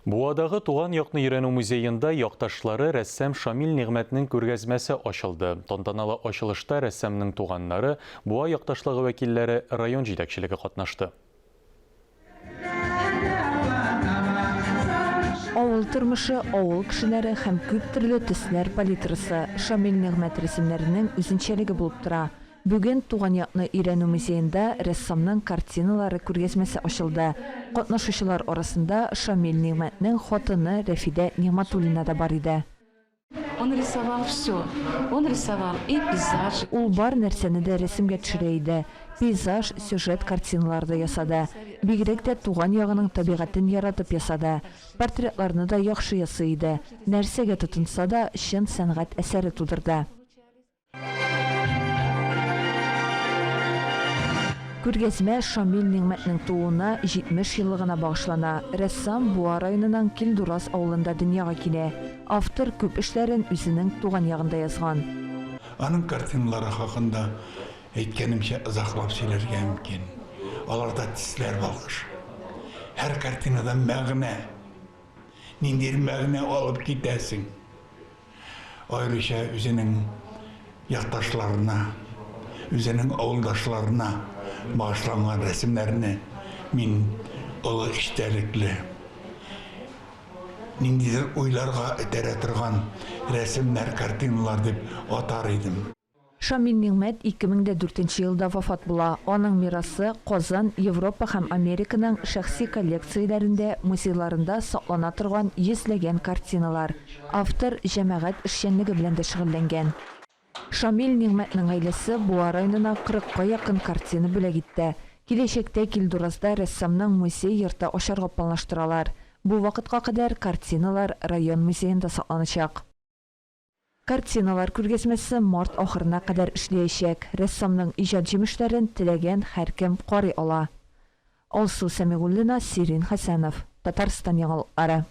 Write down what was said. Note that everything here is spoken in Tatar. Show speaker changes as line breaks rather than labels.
Буадагы туган якны өйрәнү музеенда якташлары рәссам Шамил Нигъмәтнең күргәзмәсе ачылды. Тантаналы ачылышта рәссамның туганнары, Буа якташлыгы вәкилләре, район җитәкчелеге катнашты.
Авыл тормышы, авыл кешеләре һәм күптөрле төсләр палитрасы Шамил Нигъмәт рәсемнәренең үзенчәлеге булып тора. Бүген Туган якны өйрәнү музеенда рәссамның картиналары күргәзмәсе ачылды. Катнашучылар арасында Шамил Нигъмәтнең хатыны Рәфидә Нигъмәтуллина да бар иде.
Он рисовал все. Он рисовал и пейзажи.
Ул бар нәрсәне дә рәсемгә төшерә иде. Пейзаж, сюжет картиналары да ясады. Бигрәк тә туган ягының табигатен яратып ясады. Портретларны да яхшы ясый иде. Нәрсәгә тотынса да, чын сәнгать әсәре тудырды. Күргәзмә Шамил Нигъмәтнең тууына 70 еллыгына багышлана. Рәссам Буа районының Килдураз авылында дөньяга килә. Автор күп эшләрен үзенең туган ягында язган.
Аның картиналары хакында, әйткәнемчә, озаклап сөйләргә мөмкин. Аларда төсләр балкышы. Һәр картинада мәгънә. Ниндидер мәгънә алып китәсең. Аеруча үзенең якташларына, үзенең авылдашларына багышланган рәсемнәрне мин олы эчтәлекле, ниндидер уйларга этәрә торган рәсемнәр, картиналар дип атар идем.
Шамил Нигъмәт 2004 нче елда вафат була. Аның мирасы Казан, Европа һәм Американың шәхси коллекцияләрендә, музейларында саклана торган йөзләгән картиналар. Автор җәмәгать эшчәнлеге белән дә шөгыльләнгән. Шамил Нигъмәтнең гаиләсе Буа районына кырыкка якын картина бүләк итте. Киләчәктә Килдуразда рәссамның музей-йорты ачарга планлаштыралар. Бу вакытка кадәр картиналар район музеенда сакланачак. Картиналар күргәзмәсе март ахырына кадәр эшләячәк. Рәссамның иҗат җимешләрен теләгән һәркем карый ала. Алсу Сәмигуллина, Сирин Хәсәнов. Татарстан яңалыклары.